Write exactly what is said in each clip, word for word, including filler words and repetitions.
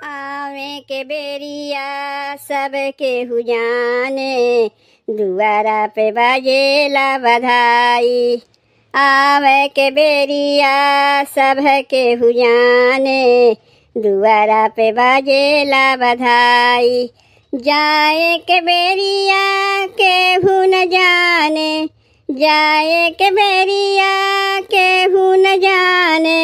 आवे के बेरिया सब केहू जाने, दुआरा पे बाजेला बधाई। आवे के बेरिया सब केहू जाने, दुआरा पे बाजेला बधाई। जाए के बेरिया केहू न जाने, जाए के बेरिया केहू न जाने,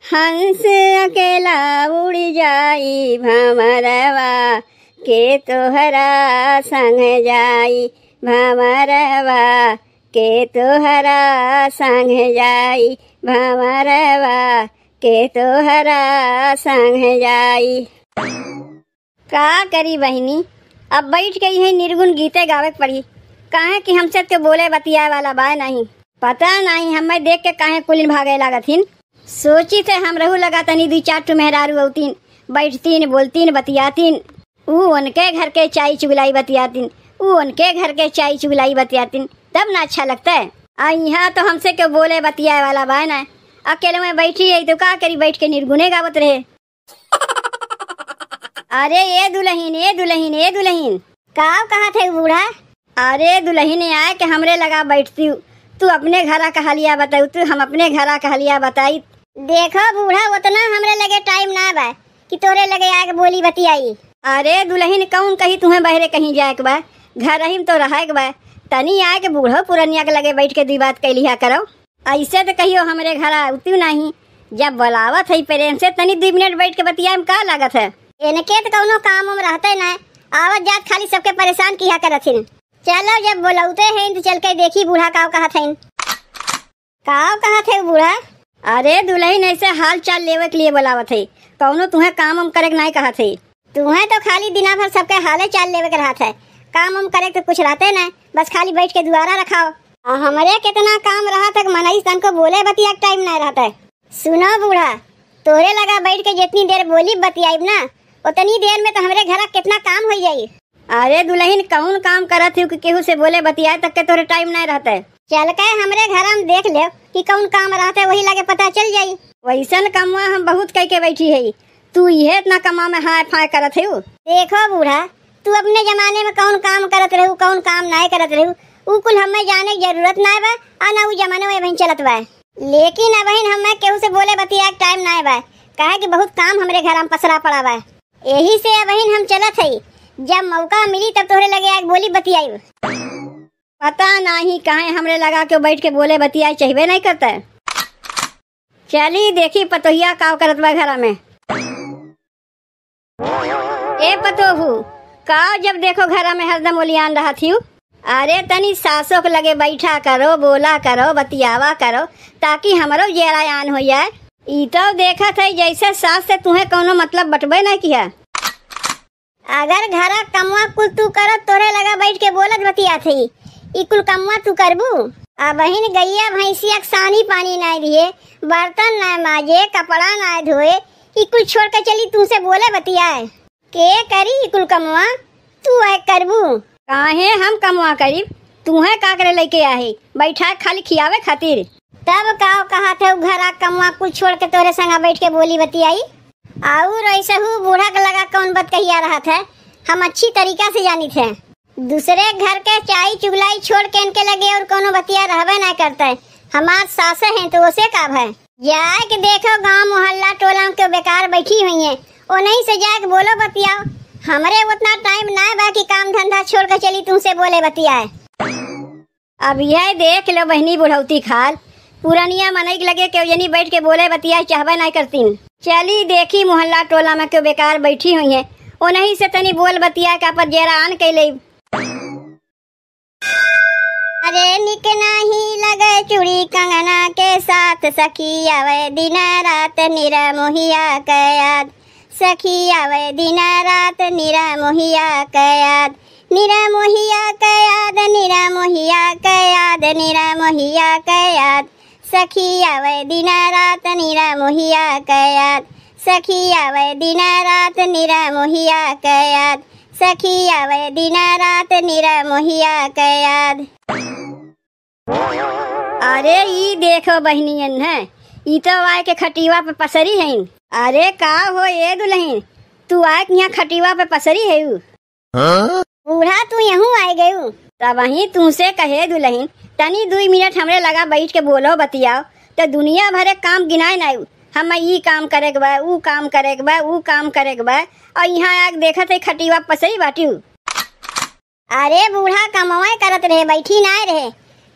हंस अकेला उड़ जाई, भंवरवा के तोहरा संग जाई, भंवरवा के तोहरा संग जाई, भंवरवा के तोहरा संग जाई। का करी बहिनी, अब बैठ के इहे निर्गुण गीते गावे के पड़ी, काहे कि हमसे तो बोले बतियाए वाला बाय नहीं। पता नहीं हमें देख के काहे कुलिन भागे लागत हिन। सोचित है हमरहू लगा तनी दुइ चार ठो मेहरारू अउतीन, बैठतीन, बोलतीन, बतियातीन। ऊ उनके घर के चाई चुगलाई बतियातीन, ऊ उनके घर के चाई चुगलाई बतियातीन, तब ना अच्छा लगता है। आ यहाँ तो हमसे क्यों बोले बतियाए वाला बाय ना, अकेले में बैठी रही तो का करी, बैठ के निर्गुणे गावत रहे। अरे ए दुलहिन, ए दुलहिन, ए दुलहिन। का कहत है बूढ़ा? अरे दुलहिन, आए के हमरे लगा बैठती हूँ, तू अपने घरा का हलिया बताऊ, तू हम अपने घरा का हलिया बताई। देखो बूढ़ा, उतना हमरे लगे टाइम ना बा कि तोरे लगे आए के बोली बतियाई। अरे दुलहिन, कौन कही तुम्हें बहरे कहीं जाए के बा, घर ही में तो रहे के बा। तनी आए के बूढ़ो पुरनिया के लगे बैठ के दुइ बात कह लिया करो। ऐसे तो कहियो हमरे घर आवती नहीं, जब बुलावत है प्रेम से तनी दुइ मिनट बैठ के बतियाए में का लागत है? इनके तो कौनो काम उम रहते ना, आवत जात खाली सबके परेशान किया करत हिन। चलो जब बुलावते हैं तो चल के देखी बूढ़ा काव कहत हैं। काव कहत है बूढ़ा? अरे दुलहिन, ऐसे हाल चाल लेवे के लिए बुलावत है, कौनो तुम्हें काम उम करे के नहीं कहत है। तुहें तो खाली दिना भर सबके हाले चाल लेवे के रहत है, काम उम करे के तो कुछ रहते ना, बस खाली बैठ के दुआरा रखाओ। आ हमरे कितना काम रहत है, मनई तनको बोले बतिया के टाइम ना रहत है। सुनो बूढ़ा, तोरे लगा बैठ के जितनी देर बोली बतियाइब ना, उतनी देर में तो हमरे घरा कितना काम हो जाई। अरे दुलहिन, कौन काम करत हो कि केहू से बोले बतियाए तक के तोरे टाइम ना रहत है? चल के हमरे घरा में देख ले कि कौन काम रहत है, वही लगे पता चल जाई। वैसन कमवा हम बहुत कह के बैठी है, तू इहे इतना कमा में हाय फाय करत हऊ। देखो बूढ़ा, तू अपने जमाने में कौन काम करत रहू, कौन काम नाय करत रहू, ऊ कुल हमें जाने की जरूरत नाय बा, आ ना ऊ जमाना में अबहिन चलत बा। लेकिन अबहिन हमें केहू से बोले बतिया के टाइम नाय बा, काहे कि बहुत काम हमरे घर में पसरा पड़ा बा। यही से अबहिन हम चलत हई, जब मौका मिली तब तोहरे लगे आके बोली बतियाई। पता नाही काहे हमरे लगा के बैठ के बोले बतियाए चाहबे नहीं करता। चली देखी पतोहिया काव करत बा घरा में। ए पतोहू, काव जब देखो घरा में हरदम ओलियान रहत हिउ? अरे तनी सासो के लगे बैठा करो, बोला करो, बतियावा करो, ताकि हमरो जेरा आन हो जाए। ई तो देखत है जैसे सास से तुहे कौनो मतलब बटबे नहीं किया। अगर घरा कमवा कुल तू करत तोरे लगा बैठ के बोलत बतियात हई, ई कुल कमवा तू करबू? अबहिन गइया भैंसिया के सानी पानी नाय दिए, बर्तन नाय माजे, कपड़ा नाय धोए, ई कुल छोड़ के चली तुमसे बोले बतियाए? के करी ई कुल कमवा? तू आए करबू? काहे हम कमवा करीब? तुहे का करे लेके आहे? बैठा खाली खियावे खातिर? तब का कहत है, घरा कमवा कुल छोड़ के तोरे संगा बैठ के बोली बतियाई? और ऐसे हु बूढ़ा के लगा कौन बतकहिया रहत है, हम अच्छी तरीका से जानित है। दूसरे घर के चाई चुगलाई छोड़ के इनके लगे और कोनो बतिया रहबे ना करते। हमार सासे हैं तो ओसे का भय। जाए के देखो गांव मोहल्ला टोला में केहू बेकार बैठी हुई है, ओनही से जाए के बोलो बतियाओ। हमरे उतना टाइम ना बा कि काम धंधा छोड़ के चली तुमसे बोले बतियाए। अब यह देख लो बहिनी बुढ़ौती खाल, पुरनिया मनई के लगे केहू जनी बैठ के बोले बतिया चाहबे नाय करतीन। चली देखी मोहल्ला टोला में केहू बेकार बैठी हुई है, ओनही से तनी बोल बतिया के आपन जेरा आन कइ लेब। अरे निक नाही लगे चूड़ी कंगना के साथ, सखी आवे दिन रात निरमोहिया के याद। सखी आवे दिन रात निरमोहिया के याद, निरमोहिया के याद, निरमोहिया के याद, निरमोहिया के याद। सखी आवे दिन रात निरमोहिया के याद, सखी आवे दिन रात निरमोहिया के याद, सखी आवे दिन रात निरमोहिया के याद। अरे ई देखो बहिनियन है, ई तो आए के खटिवा पे पसरी हईन। अरे का हो ए दुलहिन, तू आए के यहाँ खटिवा पे पसरी है उ। हाँ? बूढ़ा तू यहूँ आए गयू। तबहीं तुहसे कहे दुलहिन, तनी दुइ मिनट हमरे लगा बैठ के बोलो बतियाओ, त दुनिया भरे काम गिनाए नायू। हम्मे ई काम करे के बा, ऊ काम करे के बा, ऊ काम करे के बा, अउर इहाँ आके देखत है खटिवा पसरी बाटिउ। अरे बूढ़ा कमवा करत रहे, बैठी नाय रहे।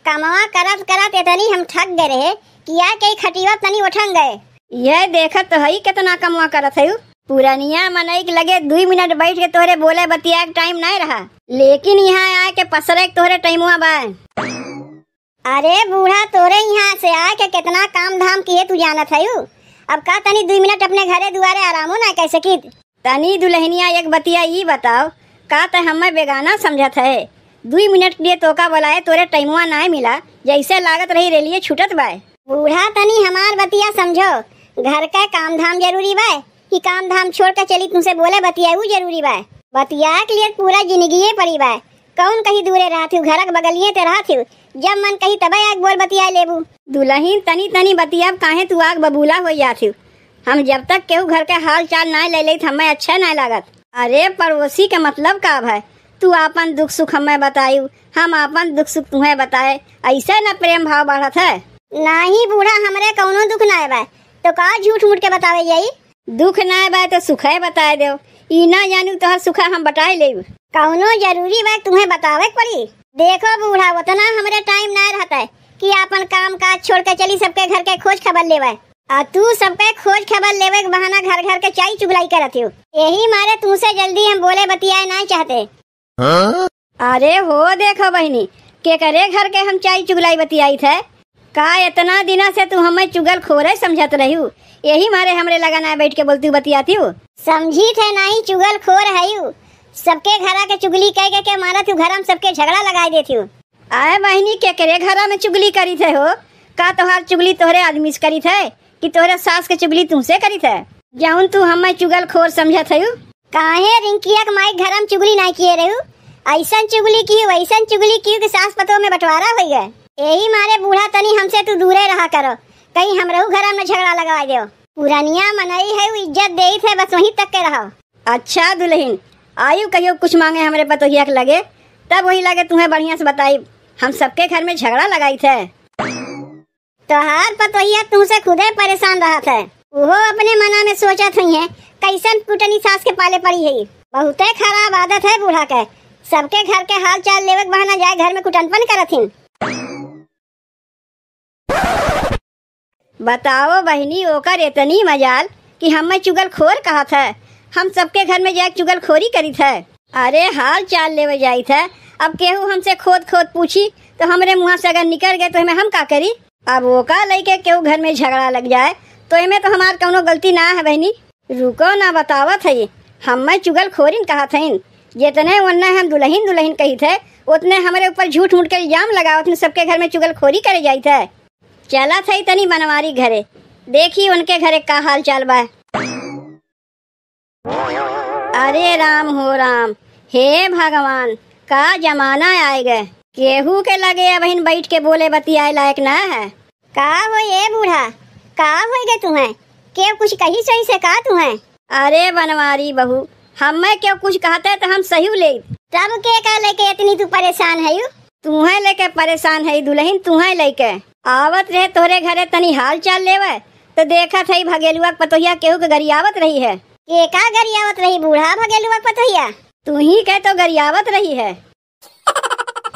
कमवा करत करत एतनी हम थक गए रहे कि आके खटिवा तनी उठन गए। यह देखत तो हई केतना कमवा करत हयू। पुरनिया मनई के लगे दुइ मिनट बैठ के तोहरे बोले बतियाए के टाइम नाय रहा, लेकिन इहाँ आए के पसरे के तोहरे टाइमवा बा। अरे बूढ़ा, तोरे इहाँ से आए के केतना काम धाम किहे तू जानत हयू। अब का तनी दुइ मिनट अपने घरे दुआरे आरामो नाय कर सकित? तनी दुलहिनिया एक बतिया ई बताओ, का तै हम्मे बेगाना समझत है? दुइ मिनट के लिए तोका बोलाए तोरे टाइमवा नाय मिला, जैसे लागत रही रेलिये छूटत बाय। बूढ़ा तनी हमार बतिया समझो, घर का काम धाम जरूरी बाय कि काम धाम छोड़ के चली तुमसे बोले बतिया ऊ जरूरी बाय? बतिया के लिए पूरा जिंदगिये पड़ी बाय। कौन कहीं दूरे रहत हू, घर के बगलिये ते रहत हू, जब मन कही तबे आके बोल बतिया लेबू। दुलहिन तनी तनी बतिया काहे तू आग बबूला हो जात हू? हम जब तक केहू घर के हाल चाल नाय ले लेत, हम्मे अच्छा नाय लागत। अरे पड़ोसी के मतलब का भाई? तू आपन दुख सुख हम्मे बतायू, हम आपन दुख सुख तुहे बताए, ऐसे न प्रेम भाव बढ़त है। नाही बूढ़ा, हमरे कौनो दुख नाय बा, तो का झूठ मूठ के बतावे जाई? दुख नाय बा तो सुखे बताए देव, ई ना जानू तोहर सुखा हम बटाए लेब। कौनो जरूरी बा तुहे बतावे के पड़ी? देखो बूढ़ा, उतना हमरे टाइम नाय रहत है कि आपन काम काज छोड़ के चली सबके घर के खोज खबर लेवे। आ तू सबके खोज खबर लेवे के बहाना घर घर के चाई चुगलाई करत हो। यही मारे तुमसे जल्दी हम बोले बतियाए नाय चाहते। हाँ? अरे हो देखो बहिनी, केकरे घर के हम चाई चुगलाई बतियाइत है? का इतना दिना से तू हमें चुगलखोरे समझत रही हूँ? यही मारे हमरे लगा ना बैठ के बोलती बतियाती हूँ। समझी थे नाही चुगलखोर है यू। सबके घरा के चुगली कह के, के मारत हूँ, घर में सबके झगड़ा लगाई देती हूँ। आए बहिनी, केकरे घरा में चुगली करी थे हो? का तोहार चुगली तोहरे आदमी से करी थे कि तोहरे सास के चुगली तुमसे करी थे? जौन तू हमें चुगलखोर समझत हयू। काहे रिंकिया के माई घर में चुगली नाय किए रहू? ऐसन चुगली की, वैसन चुगली की कि सास पतोह में बंटवारा हो गए। यही मारे बूढ़ा तनी हमसे तू दूरे रहा करो, कहीं हमरहू घर में झगड़ा लगवा दो। पुरनिया मनई है, वो इज्जत देई थे, बस वहीं तक के रहो। अच्छा दुलहिन, आयु कहियो कुछ मांगे हमरे पतोहिया के लगे, तब वही लगे तुम्हें बढ़िया से बताई। हम सबके घर में झगड़ा लगाई थे। तोहार पतोहिया तुमसे खुदे परेशान रहत है। उहो अपने मना में सोचत हुई है, कैसन कुटनी सास के पाले पड़ी है। बहुते खराब आदत है बूढ़ा के, सबके घर के हाल चाल लेवे के बहाना जाए घर में कुटनपन करत हिन। बताओ बहिनी, ओकर इतनी मजाल कि हमें चुगलखोर कहत है। हम सबके घर में जाके चुगलखोरी करित है। अरे हाल चाल लेवे जाइत है, अब केहू हमसे खोद खोद पूछी तो हमरे मुँह से अगर निकल गए तो हमें हम का करी? अब ओका लइके केहू घर में झगड़ा लग जाए तो एमे तो हमार कौनो गलती ना है बहिनी। रुको ना बतावत है, हमें चुगलखोरिन कहत हइन। जितने ओन्ने हम दुलहिन दुलहिन कहित है, उतने हमरे ऊपर झूठ मूठ के इल्जाम लगावत हइन, सबके घर में चुगलखोरी करे जाइत है। चलत है तनी बनवारी घरे, देखी उनके घरे का हाल चाल बा। अरे राम हो राम, हे भगवान, का जमाना आए गए। केहू के लगे अबहिन बैठ के बोले बतियाए लायक ना है। का हो ये बूढ़ा, का होई गए तुम्हें? केहू कुछ कही सही से का तुम्हें? अरे बनवारी बहू, हमें केहू कुछ कहते तो हम सही लेब। तब के का लेके इतनी तू परेशान है यू? तुहें लेके परेशान है दुलहिन, तुहें लेके। आवत रहे तोहरे घरे तनी हाल चाल लेवे, तो देखत है भगेलुआ के पतोहिया केहू के गरियावत रही है। के का गरियावत रही बूढ़ा भगेलुआ के पतोहिया? तू ही के तो गरियावत रही है।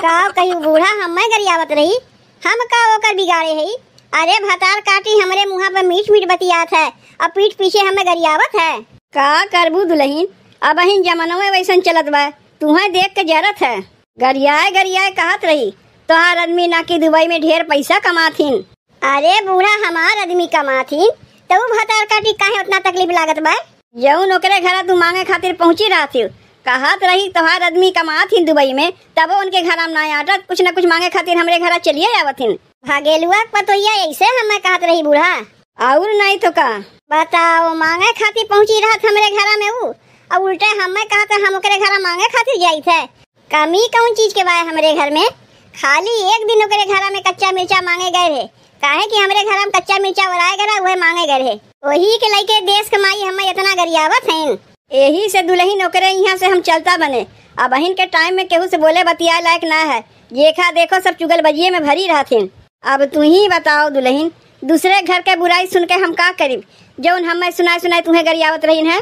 का कही बूढ़ा, हमें गरियावत रही? हम का ओकर बिगाड़े है? अरे भतार काटी हमरे मुँहा पे मीठ मीठ बतियात है, अब पीठ पीछे हमें गरियावत है। का करबू दुलहिन, अबहिन जमनवे वैसन चलत बा, तुहें देख के जरत है। गरियाए गरियाए कहत रही, तोहार आदमी ना कि दुबई में ढेर पैसा कमाथिन। अरे बूढ़ा, हमार आदमी कमाथिन, तो ऊ भतार काटी काहे उतना तकलीफ लागत बा? जौन ओकरे घरा तू मांगे खातिर पहुंची रहत हिउ, कहत रही तोहार आदमी कमाथिन दुबई में, तबो उनके घरा में ना आटत, कुछ न कुछ मांगे खातिर हमरे घरा चलिए आवथिन। भगेलुआ के पतोहिया ऐसे हमें कहत रही बूढ़ा। और नहीं तो का। बताओ, मांगे खातिर पहुंची रहत हमरे घरा में ऊ, और उल्टे हमें कहत हम ओकरे घरा मांगे खातिर जाइत है। कमी कौन चीज के बाय हमरे घर में? खाली एक दिन ओकरे घरा में कच्चा मिर्चा मांगे गए रहे, काहे कि हमरे घरा में कच्चा मिर्चा ओराए गए रहा, उहे मांगे गए रहे। वही के लइके देश के माई हमें इतना गरियावत हैं। एही से दुलहिन ओकरे इहाँ से हम चलता बने। अबहिन के टाइम में केहू से बोले बतियाए लायक ना है। जेखा देखो सब चुगलबजिये में भरी रहथिन। अब तू ही बताओ दुलहिन, दूसरे घर के बुराई सुन के हम का करिब, जौन हमें सुनाए सुनाए तुहें गरियावत रहिन है?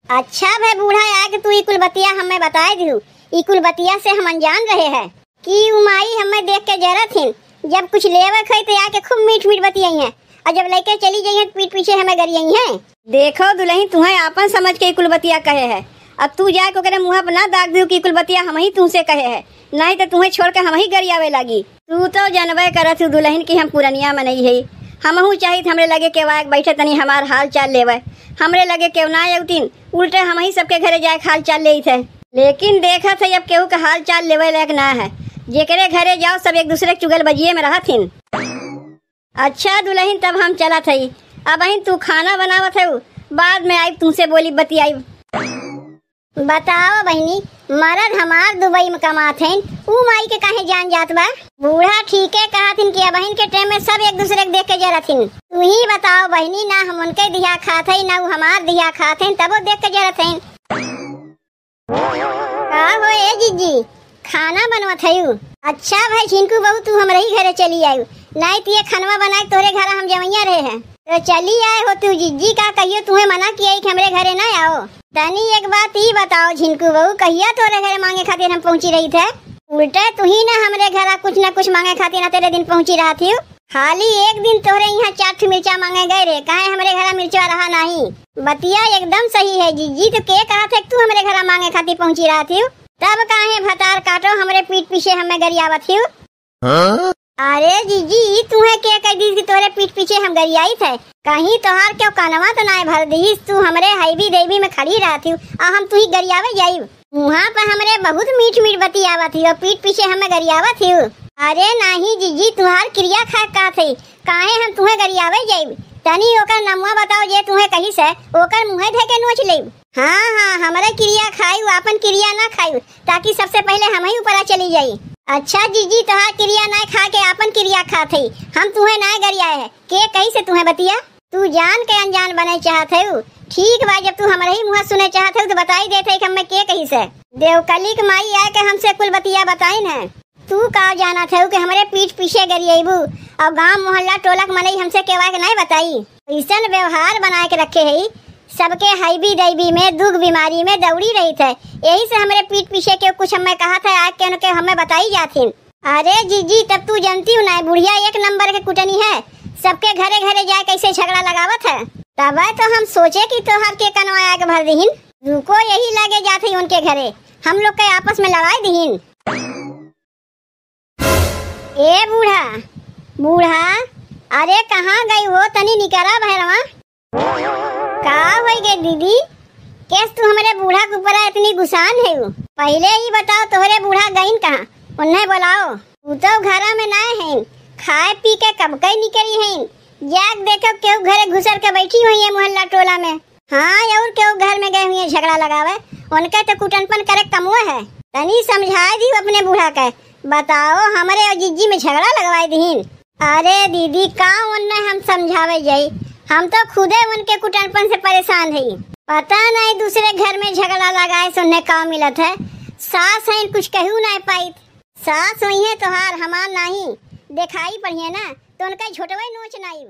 अच्छा भे बूढ़ा, आए के तू ई कुल बतिया हमें बताए दिहू, ई कुल बतिया से हम अनजान रहे हैं कि उ माई हमें देख के जरत हिन। जब कुछ लेवे खोई तो आके खूब मीठ मीठ बतियाई हैं, और जब लेके चली जाई हैं तो पीठ पीछे हमें गरियाई हैं। देखो दुलहिन, तुहें आपन समझ के ई कुल बतिया कहे है, अब तू जाके ओकरे मुँह पर ना दाग दिहू कि ई कुल बतिया हम ही तुमसे कहे है, नहीं तो तुहें छोड़ के हम ही गरियावे लागी। तू तो जनबे करत हू दुलहिन कि हम पुरनिया मनई है, हमहू चाहित हमरे लगे केहू आए के बैठे तनी हमार हाल चाल लेवे। हमरे लगे केहू ना अउतिन, उल्टे हम ही सबके घरे जाए के हाल चाल लेइत है। लेकिन देखत है अब केहू के हाल चाल लेवे लायक ना है, जेकरे घरे जाओ सब एक दूसरे के चुगलबजिये में रहत हिन। अच्छा दुलहिन, तब हम चलत हई, अबहिन तू खाना बनावत है, बाद में आई तुमसे बोली बतियाई। बताओ बहिनी, मरद हमार दुबई में कमात हइन, ऊ माई के काहे जान जात बा? बूढ़ा ठीके कहत हिन कि अबहिन के टाइम में सब एक दूसरे के देख के जरत हिन। तू ही बताओ बहिनी, ना हम उनके दिहा खात हई, ना ऊ हमार दिहा खात हइन, तबो देख के जरत हइन। का हो ए जिज्जी, खाना बनवत हयू? अच्छा भाई झिनकू बहू, तू हमरे ही घरे चली आयू, नाई त ये खनवा बनाए के तोहरे घरा हम जवैया रहे हैं। तो चली आए हो तू जिज्जी, का कहियो तुहें मना किया कि हमरे घरे ना आओ? तनी एक बात ई बताओ झिनकू बहू, कहिया तोरे घरे मांगे खातिर हम पहुंची रही थे? उल्टे तू ही ना हमरे घरा कुछ ना कुछ मांगे खातिर ना तेरे दिन पहुंची रहत हियो। खाली एक दिन तोहरे इहाँ चार ठो मिर्चा मांगे गए रहे, काहे हमरे घरा मिर्चा रहा नाही? बतिया एकदम सही है जिज्जी, तो के कहत है तू हमरे घरा मांगे खातिर पहुंची रहत हियो? तब काहे भतार काटो हमरे पीठ पीछे हमें गरियावत हियो? हाँ? अरे जिज्जी, ई तुहे के कह दी कि तोरे पीठ पीछे हम गरियाइत है? कहीं तोहार केहू कनवा तो नाय भर दीस, तू हमरे हाईवी देवी में खड़ी रहत हियो, आ हम तुही गरियावे जाइब? मुँहा पे हमरे बहुत मीठ मीठ बतियावत हियो, पीठ पीछे हमें गरियावत हियो। अरे नाही जिज्जी, तुहार किरिया खाए कहत हई, काहे हम तुहें गरियावे जाइब? तनी ओकर नमुआ बताओ जे तुहें कहिस है, ओकर मुँहे धे के नोच लेब। हाँ, हाँ, हमरे किरिया खाइउ, आपन किरिया ना खाइउ, ताकि सबसे पहिले हमही ऊपरा चली जाई। अच्छा जिज्जी, तोहार किरिया नाय खा के आपन किरिया खात हई, हम तुहें नाय गरियाए है, के कहिस है तुहें बतिया? तू जान के अनजान बने चाहत हऊ? ठीक बा, जब तू हमरे ही मुँह सुने चाहत हऊ तो बताई देत है कि हमें के कहिस है। देवकली के माई आए के हमसे कुल बतिया बताइन है। तू का जानत हऊ कि हमरे पीठ पीछे गरियबू और गांव मोहल्ला टोला के मनई हमसे केवा के नहीं बताई? ऐसन व्यवहार बनाए के रखे है, सबके हाईबी दाईबी में दुख बीमारी में दौड़ी रही थे, यही से हमरे पीठ पीछे के कुछ हमें कहा था, आके उनके हमें बताई जाथिन। अरे जीजी, तब तू जनती हू ना, बुढ़िया एक नंबर के कुटनी है, सबके घरे घरे जाए कैसे झगड़ा लगावत है। तबे तो हम सोचे कि तोहर के कनवा आग भर दिहिन, रुको यही लगे जात है उनके घरे, हम लोग के आपस में लड़ाई दिहिन। ए बूढ़ा, बूढ़ा, अरे कहाँ गई हो, तनी निकरा भैरवा। का होई गे दीदी, केस तू हमरे बूढ़ा के ऊपरा इतनी गुसान है? पहिले ई बताओ तोहरे बूढ़ा गइन कहाँ, उन्हें बोलाओ। ऊ तो घरा में ना है, खाए पी के कब कई निकरी है, जाग देखो केहू घरे घुसर के बैठी हुई है मोहल्ला टोला में। हाँ, और केहू घर में गए हुई है झगड़ा लगावे, उनके तो कुटनपन करे कमुए है। तनी समझाए दी अपने बूढ़ा के, बताओ हमरे और जिज्जी में झगड़ा लगवाए दीन। अरे दीदी, का उन्हें हम समझावे जाई, हम तो खुदे उनके कुटनपन से परेशान हई। पता नहीं दूसरे घर में झगड़ा लगाए से उन्हें का मिलत है, सास हैं कुछ कहू नहीं पाइत। सास हुई है तोहार, हमार नहीं, दिखाई पड़िए ना तो उनका झोटवे नोच नाई।